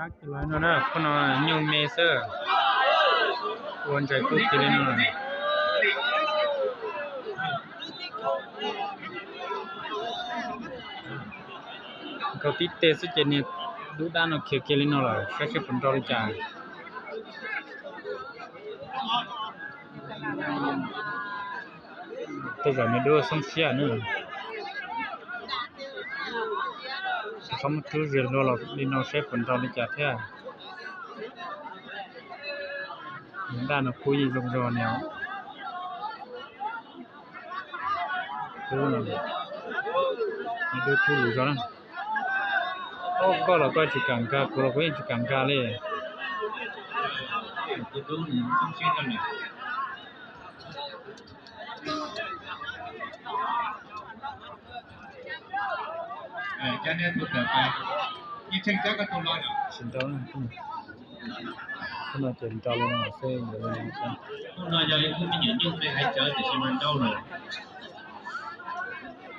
Los no na, qhov no nyuj me xwb, ua ntsais kub kiag li no. Nkaus tib teg xwb ces niag dub dab no khiav kiag li no lawm, saib seb puas nrau li cas. Tej zaum nws dub xoob siab na. Tsis txhob muab rub zis hlua los li no saib puas nrau li cas thiab. Nws daj no kub yeej zoo zog niag. Dub kub lus zog na. Ob, koj los koj tsis kam nkag, kuv los kuv yeej tsis kam nkag li. Tsis nrau, no ces nrau li no xwb. Hnub no yog ib khub me nyuam nyuj me hais tsawv tiam sis mas nrau lawm.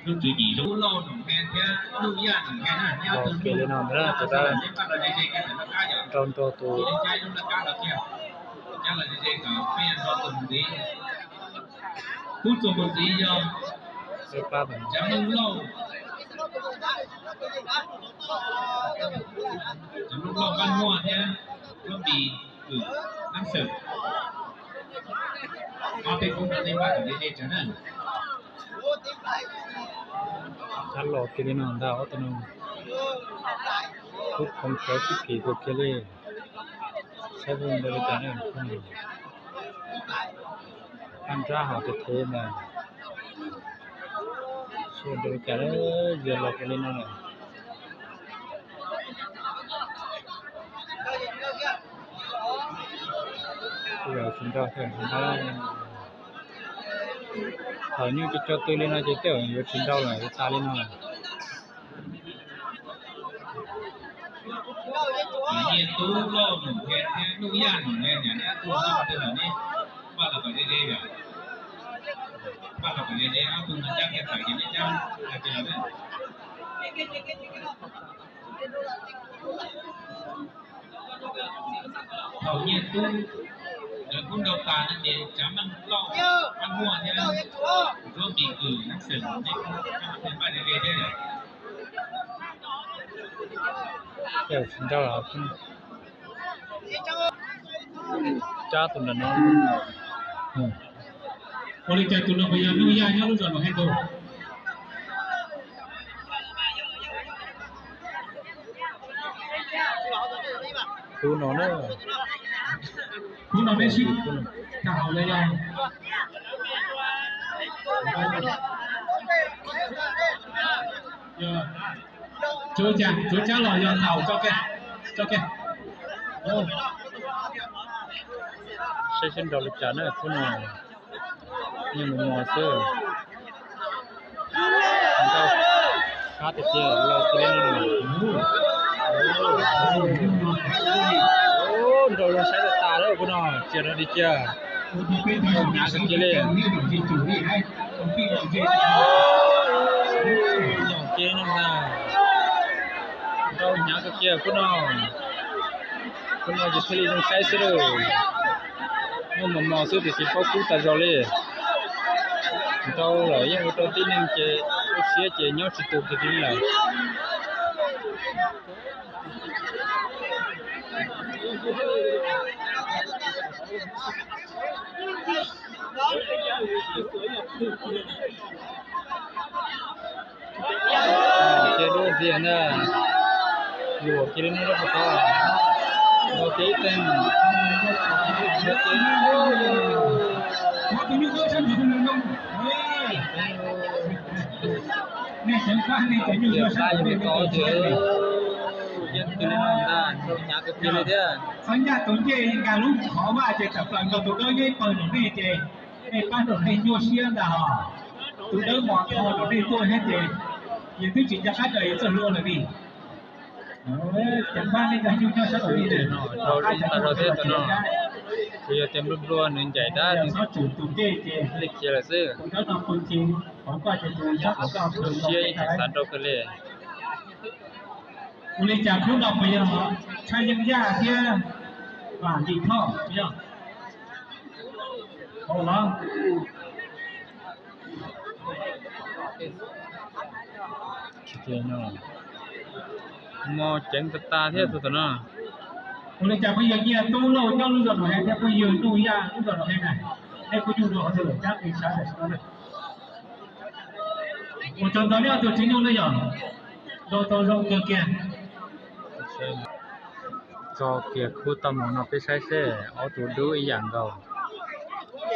Hnub tswv yim zoo, Lauj Noom Nqe thiab Nuj Yaj Noom Nqe na, nyob rau tus dab nrau nrog tus Kub txuas mus ntxiv yog Tsav Meej Lauj, Tsav Meej Lauj Npaj Muaj thiab Kub Npis Kwm Nab Xeem. Ob peb khub no nej npaj kom deb deb tso na. Rab los kiag li no ntag ob tug no. Kub khoov khawv sib phim kawg kiag li. Saib zoo nrau li cas na. Paj nrab hauv tes thev ntag. Saib zoo nrau li cas na, yog los kiag li no lawm. Tsis nrau, thaum nyuj cov cov tw li no ces tej zaum yuav tsis nrau lawm, yuav tas li no lawm. Nyiaj Tub Lauj Noom Nqe thiab Nuj Yaj Noom Nqe, niam thiab tub no tej zaum neb npaj los kom ze ze yom. Npaj los kom ze ze, ob tug no cab kiag tawm ces neb cab kiag los na. Thaum Nyiaj Tub lawv kub nrau tas no ces Tsav Meej Lauj, Paj Muaj thiab Ntsuab Npis Kwm Nab Xeem neb npaj ze ze thiab yom. Tsis nrau los cab tus ntawm no. Ua li cas tus no puas yog Nuj Yaj nyob lub zos Noom Nqe tus? Khub no na. Khub no peb sib tag hauv no yog tsuav cab los yog thaum tso kiag. Saib seb nrau li cas na khub no. Yeej mos mos xwb. Nrau sab tiag tiag, los kiag li no. Nrau zoo saib tas tas lawm khub no, cia rau li cia. Hnyav kawg kiag li. Nrau hnyav kawg kiag khub no. Khub no ces thiaj li zoo saib xwb lauj. Muaj mos mos xwb tiam sis paub kub tas zog li. Nrau lawm yeej ua rau tib neeg ces ua siab ces nyob tsis tus kiag li lawm. Ces dua ntxiag ntag, luam kiag li no rau qhov tod, nrau tib teeg. Tias pab yog li tod ces yeej kiag li no ntag, nrau hnyav kawg kiag li thiab. Txhob ncaj tus ncej nkag lub qhov vaj ces tawm plaws nkaus tus dawb nyob ib pawg nraum nej ces nej pab nraum nej nyuaj siab ntag hos. Tus dawb mos tho nraum nej tuaj thiab ces yus twb tsis nco qab raws yus txoj hlua lawm li. Ces pab nej nkag nyuj nyob sab nraum nej, rau tsis tas rau thiab tus no. Kuv yog tias nplua nplua nws ncaim dab nws txhob tsum tus ncej ces li khiav lawm xwb. Tus dawb no pw ces qhov koj ces tus sab qhov koj pw siab yeej tsis xav nrau kawg li. Ua li cas khub no puas yog Tshaj Yeej Yaj thiab Vam Lis Thoj puas yog? Hauv los? Mob ceev tas tas thiab tus tom no. Ua li cas phooj ywg Nyiaj Tub Lauj nyob lub zos Nom Heev thiab phooj ywg Nuj Yaj lub zos Nom Heev na, nej kuj nyuj dua qhov twg lawm cab qis sawv daws no na. Ua tsaug ntau nej ob tug tsis nyuj na yom, nrau tau zoo kawg kiag. Tso kiag khub toj mus no peb saib seb ob tug dub ib yam nkaus,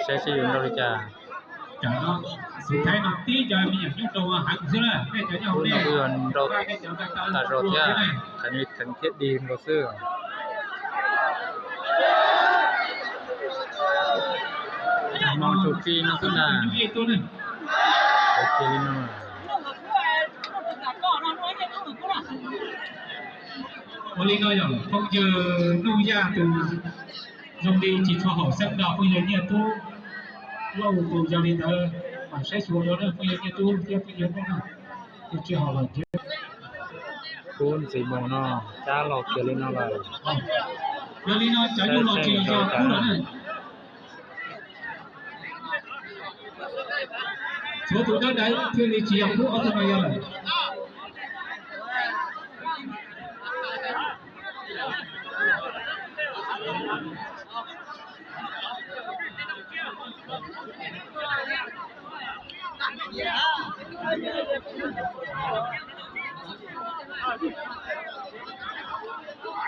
saib seb yuav nrau li cas. Xwm thaib no tib cov me nyuam nyuj rau heev xwb na, nej cov nyob hauv no kuj yog nrau tas zog thiab, qhov no theev thiab dig nkaus xwb. Mob tsuj tsi no xwb na. Ua li no. Ua li no yog phooj ywg Nuj Yaj tus zoo li tsis tshua haum xeeb no, phooj ywg Nyiaj Tub Lauj tus yog li ntawd mam saib xyuas dua na, phooj ywg Nyiaj Tub thiab phooj ywg Nuj Yaj. Tus tsis haum los thiab. Khub ntxiv mus no cab los kiag li no lawm. Yog li no cov nyuj los tsis yog khub lawm na. Tshuav tus dawb dawb thiaj li tsis yog khub ob tug no yog lawm.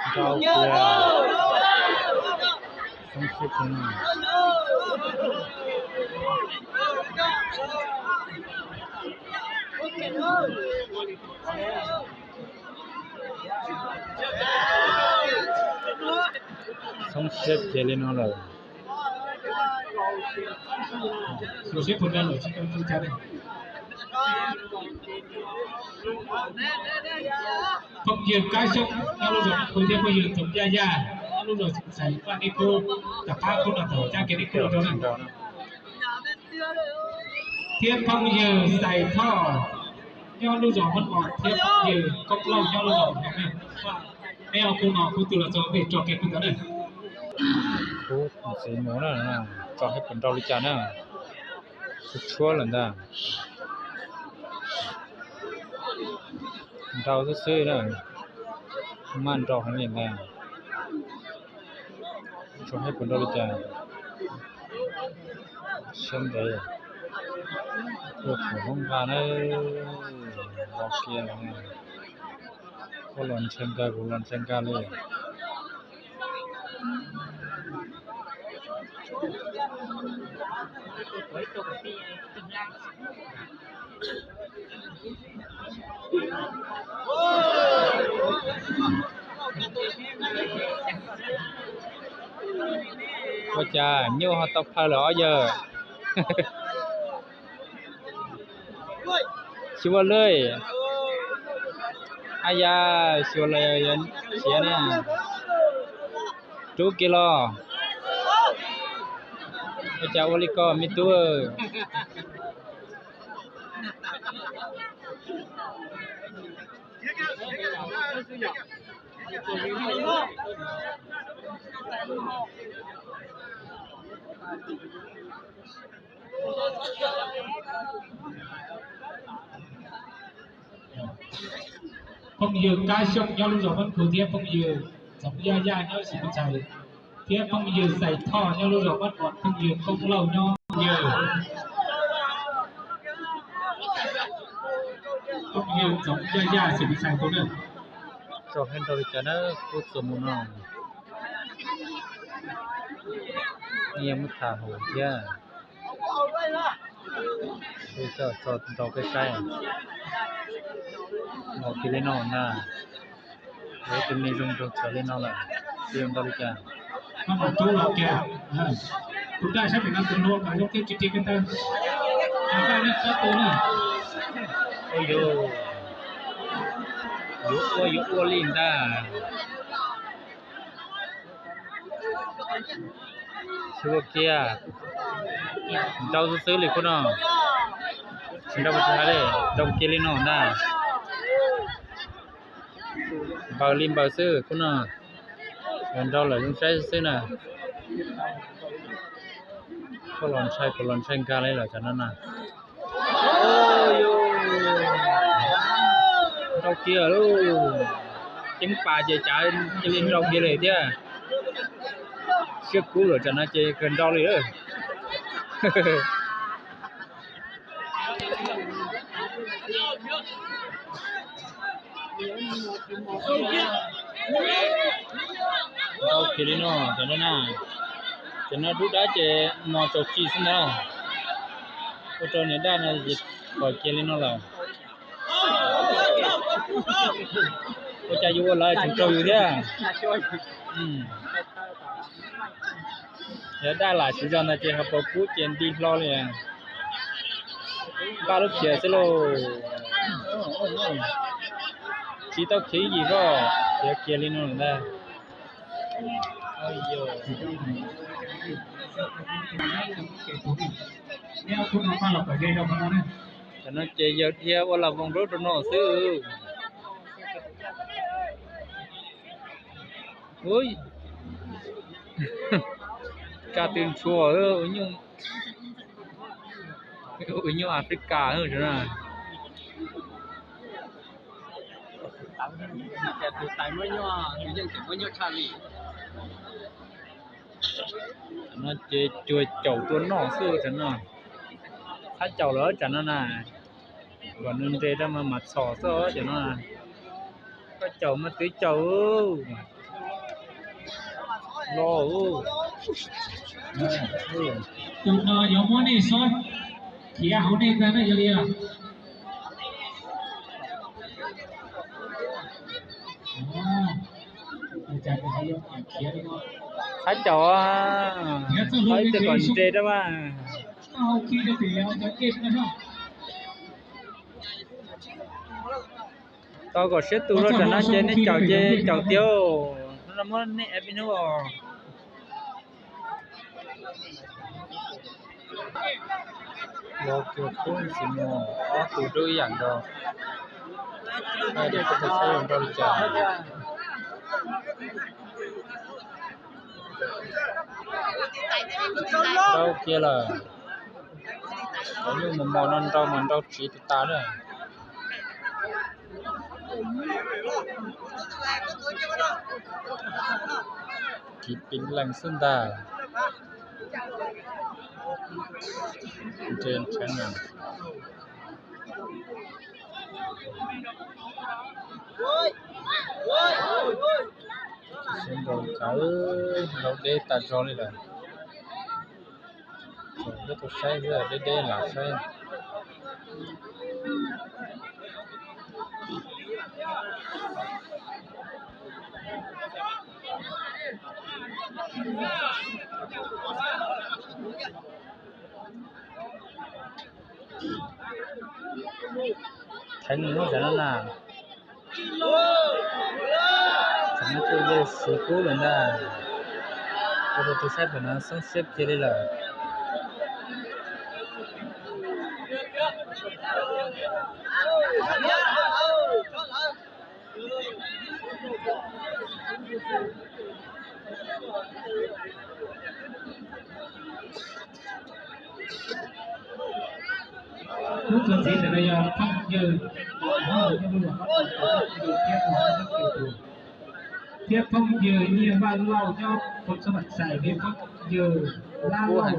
Nrau kiag. Xoob siab kiag no. Xoob siab kiag li no lawm. Phooj ywg Kab Xyooj nyob lub zos Mab Khu thiab phooj ywg Txoov Yaj Yaj nyob lub zos Xais Vaj Dib Kub, rov qab khub no tau cab kiag dib kub rau na. Thiab phooj ywg Xais Thoj nyob lub zos Mab Mos thiab phooj ywg Koob Lauj nyob lub zos Heev na. Peb ob khub no khub twg los txog peb tso kiag khub ntawd na. Khub ntxiv mus na, tso seb puas nrau li cas na. Tshuab tshuab lawm ntag. Nrau xwb xwb na, maj nrau heev li ntag. Tso seb puas nrau li cas. Siab ntev, ua thaum hoob nqa na, los kiag, koj los ntshai nkag kuv los ntshai nkag li. Ua cas nyuj ho tau phaw lawm ob yawg. Xyuas lawm. Ab yam, xyuas lawm siav na. Rub kiag los. Ua cas ua li ko me tub. Phooj ywg Kab Xyooj nyob lub zos Mab Khu thiab phooj ywg Txoov Yaj Yaj nyob Xis Pes Xais, thiab phooj ywg Xais Thoj nyob lub zos Mab Mos, phooj ywg Koob Lauj nyob, phooj ywg, phooj ywg Txoov Yaj Yaj Xis Pes Xais tus na. Tso seb nrau li cas na, kuj txuas mus no. Yeej muab tham hauv thiab. Peb coj tso nrau peb saib. Los kiag li no na. Lawv tus me zoo nraug tsawv li no lawm, yuav nrau li cas? Koj mam tub los kiag. Tus daj sab pem no tus hluas mas zoo thiab tsis ris ko taw. Tus daj neb ob tug na. Ua yuav, yuav ua yuav ua li ntag. Xyuas kiag, nrau xwb xwb li khub no. Tsis nrau tsis hais li, nrau kiag li no ntag. Npaws li npaws xwb khub no, nrau lawm zoo saib xwb na. Koj los ntshai kuv los ntshai nkag li lawm tsam no na. Nrau kiag lauj, ceeb pas ces cav cia li nrau kiag li thiab. Siab kub lawm tsam no ces kawg nrau li lawm. Nrau kiag li no, cov no na, cov no dub dab ces mos tsaus tsis xwb ntag. Ua rau niam daj no pom kiag li no lawm. Ua cas yus ua lawv tseem raug yus thiab. Yog daj lam siv zog ntag ces ho pos kub ces nti hlo li. Npaj lub khiav xwb lauj. Tsis tau khiav yim koj, khiav kiag li no lawm ntag. Tam no ces yawg dhia ua las voos rau rau no xwb. Ui, kaj twb ntshua, ua nyuj Africa na. No ces cuag caum tua noj xwb tsam no. Txhab caum lawm tsam no na. Kom nws nres rau mas mam txhom xwb tsam no. Koj caum mas twv caum los. Tus no yuav muab nej xob khiav hauv nej ntag na yog li. Txhab caum, txhab caum kom nres rau mas. Tau kom siab tus rau tsam no ces nej caum ces caum tiag. Hnub no muab nej ib hnub os. Los kiag khub ntxiv mus ob tug dub ib yam nkaus. Saib nrau li cas. Nrau kiag lawm. Cov nyuj mos mos no nrau mas nrau tsiv tas tas na. Kiv pim lees xwb ntag. Nres nrheev na. Sib nrau kawg, nrau deb tas zog li lawm. Tseem peb tau saib xwb, deb deb lam saib. Theev lub sawv no na. Tam no ces yawg siv kub lawm ntag. Ua rau tus saib pem no xoob siab kiag li lawm. Lub txuas ntxiv ntawm no yog phooj ywg, thiab phooj ywg Nyiaj Vaj Lauj nyob Phoo Xab Vam Xais, thiab phooj ywg Lab Lauj.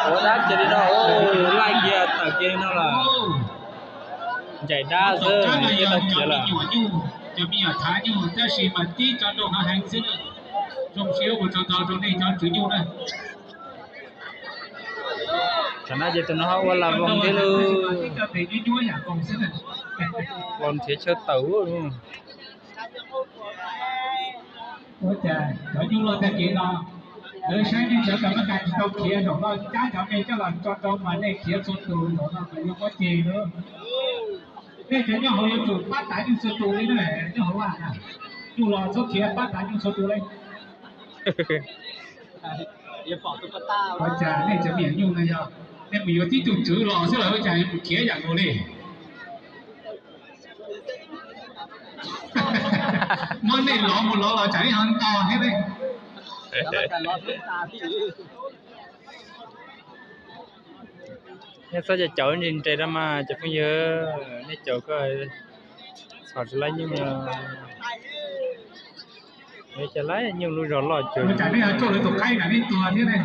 Ua dab tsi li no, laij kiag tawm kiag li no lawm. Ncaim dab xwb, thiaj tau khiav lawm. Cov me nyuam thav nyuj tab sis mas tib co nrau heev heev xwb. Zoo siab ua tsaug ntau rau nej cov tswv nyuj na. Tam no ces tus no ho ua las voos thiab lauj. Los nrhiav chaw tawm. Ua cas cov nyuj loj tag kev no, lawv saib nej cov kas mab kas tsis tau khiav zaum no, cab cov me coj los tso rau mas nej khiav txhua tus zaum no mas yuav muab ceg lawm. Nej cov nyob hauv yuav tsum pab tav nyuj txhua tus li na, nyob hauv vaj na. Nyuj los txhob khiav, pab tav nyuj txhua tus li. Ua cas nej cov me nyuam nyuj no yog nej mus yuav tib tug tswv los xwb los ua cas yuav mus khiav yam nkaus li. Muab nej lov mus lov los tsam ib ho nto thiab ne. Nej txhob caum caum nres nres rau mas cov phooj ywg, nej caum koj txhom tsis laib nyuj no. Cas laib nyuj lub zog loj cuag. Tsam nej ho tuaj lawv tus qaib na nej tuag thiab ne.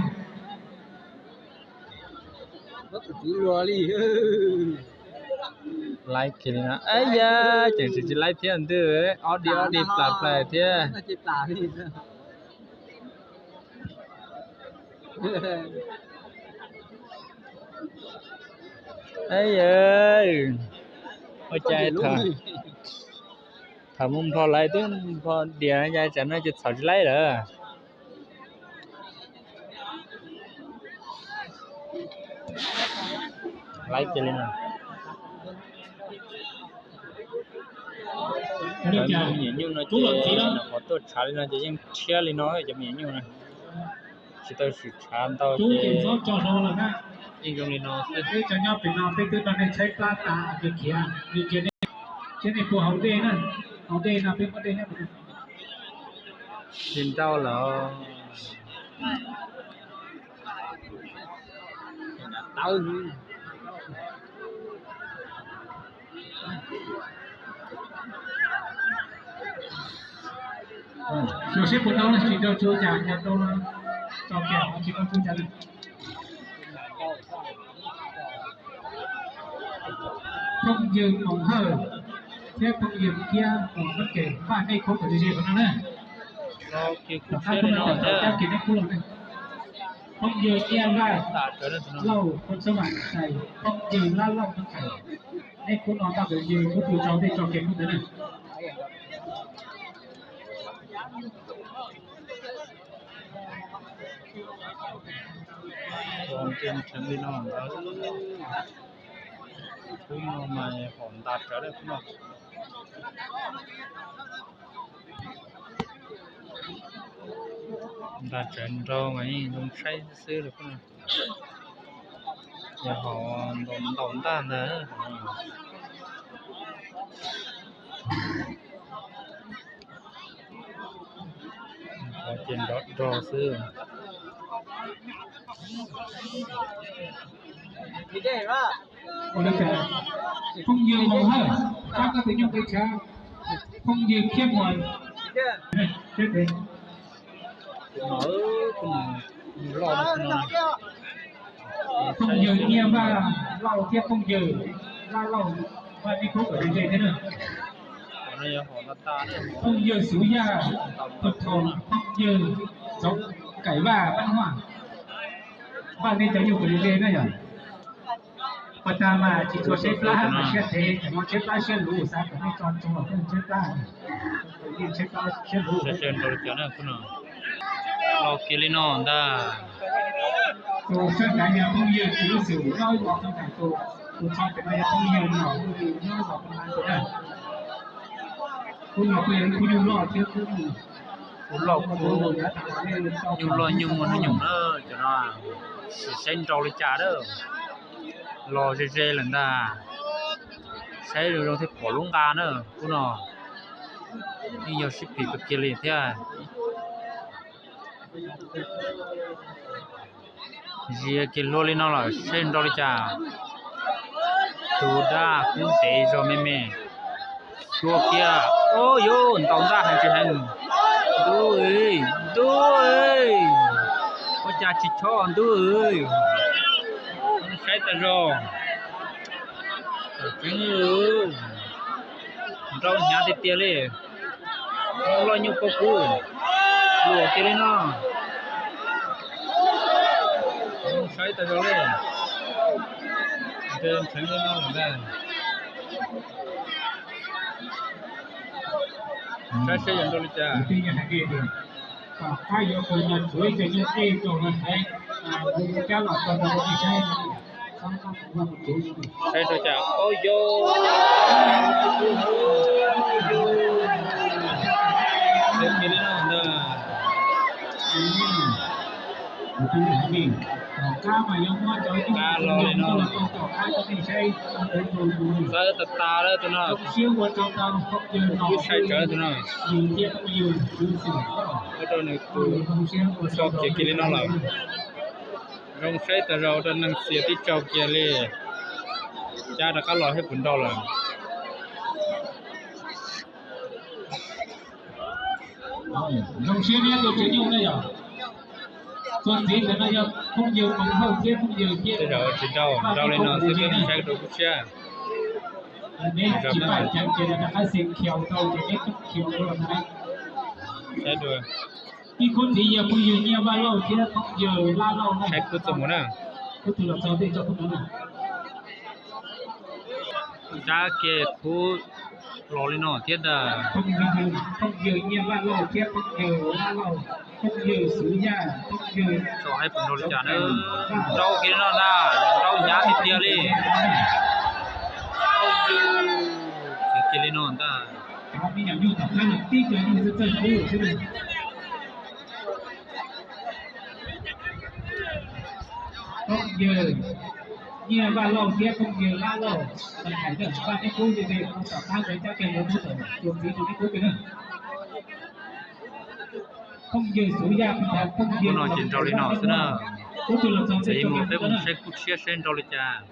Laib kiag li no, ab yam, tseem tsis laib thiab ntag, ob di ob di plas plaws thiab. Ab yam, ua cas thaum mus nplho lawv twb nplho dias, cas tsam no ces txhom tsis laib lawm. Laib kiag li no. Me nyuam nyuj no ces qhov tuaj tshav li no ces yeej rhiab li no cov me nyuam nyuj na. Tsis tau sim tshav ntau ces yeej zoo li no xwb. Peb cov nyob pem no peb twb nrog nej tshaib plab tas, khiav khiav, thiab nej puas haus dej na, haus dej no peb muab dej nyob. Tsis nrau lawm. Xyuas seb puas tau, tsis tau tsuav cas, tau tso kiag, tsis tau tsuav cas li. Phooj ywg Moos Hawj thiab phooj ywg Kiab Moos Nab Kes, npaj nej khub kom ze ze qhov no na. Tom qab kuv no tau cab kiag nej khub los ne. Phooj ywg Nyiaj Vaj Lauj, phooj ywg Lab Lauj, nej khub no npaj kom ze, khub twg tso dej tso kiag khub ntawd na. Ua nkees nrheev li no ntawd. Khub no mas hom ntas tsawv lawm khub no. Ntas tsawv nrau mas yeej zoo saib xwb xwb lawm khub no. Yog hom ntaus ntaj ntag. Ces nrov rog xwb. Phooj ywg Moos Hawj, pab koj tus nyuj qe tshav. Phooj ywg Khiab Muas, phooj ywg Nyiaj Vaj Lauj thiab phooj ywg Lab Lauj, npaj nej khub kom ze ze thiab na. Phooj ywg Xuv Yaj, phooj ywg Txoov Kaim Vaj, pab Huaj, npaj nej cov nyuj kom ze ze na yom. Pas tas mas tsis tshua tshaib plab mas siab dheev, tam no tshaib plab siab luv, xav kom nej tso tso thiaj tshaib plab. Los kiag li no ntag. Tus sab nrad yog phooj ywg Tswv Xwm, nyob zos Txoov Kaim tus, tus tso pem no yog phooj ywg Nom Ntxwg, nyob zos Pha Laj tus na. Khub no kuj yog ib khub nyuj loj thiab, khub nyuj loj, khub nyuj loj nyuj muaj hnub nyoog na, cov no saib nrau li cas na. Los ze ze lawm ntag. Saib zoo zoo thiaj pom lub nqa na, khub no yeej yog sib phim kawg kiag li thiab. Zias kiag hlua li no lawm saib nrau li cas. Tus dab kub ntev zog me me. Xyuas kiag, o yus ntaus ntaj heev tsis heev. Ntuj, ntuj, ua cas tsis chob ntuj, saib tas zog. Tseeb, nrau hnyav tiag tiag li. Loj nyuj pob kub, luam kiag li no. Saib tas zog li. Nrau ntxheev li no lawm ntag. Saib seb yuav nrau li cas. Saib rau cas, o yus, saib kiag li no ntag. Qab los li no, txawb tas tas lawm tus no, kuv saib tsawv tus no. Ua rau nws tus tso kiag kiag li no lawm. Zoo saib tas zog, ua rau neeg xias tib tsaug kiag li. Cab rov qab los thiab puas nrau lawm. Zoo siab thiab tus tsev nyuj na yog, tus txiv ntawd no yog phooj ywg Koos Hauj thiab phooj ywg Tej zaum tsis nrau, nrau li no xwb peb mus saib rau kub siab. Neb tsis pam ceev ces rov qab xis khiaus tau ces neb poob khiaus dua na. Saib dua. Ib khub txiv yog phooj ywg Nyiaj Vaj Lauj thiab phooj ywg Lab Lauj na. Saib khub txoj mus na. Khub twg los txog tej tso khub ntawd na. Cab kiag khub los li no thiab ntag. Phooj ywg Nyiaj Vaj Lauj thiab phooj ywg Lab Lauj, phooj ywg Xuv Yaj, phooj ywg, tso saib puas nrau li cas na. Nrau kiag li no ntag, nrau hnyav tiag tiag li. Nrau kiag li no ntag. Phooj ywg Nyiaj Vaj Lauj thiab phooj ywg Lab Lauj, Vaj neb kub ces tom qab ntawd cab kiag lawv muab tawm tus txiv rau neb kub kiag na. Phooj ywg Xuv Yaj, phooj ywg, no ces nrau li no xwb na. Txawm ib mus peb mus saib kub siab saib nrau li cas.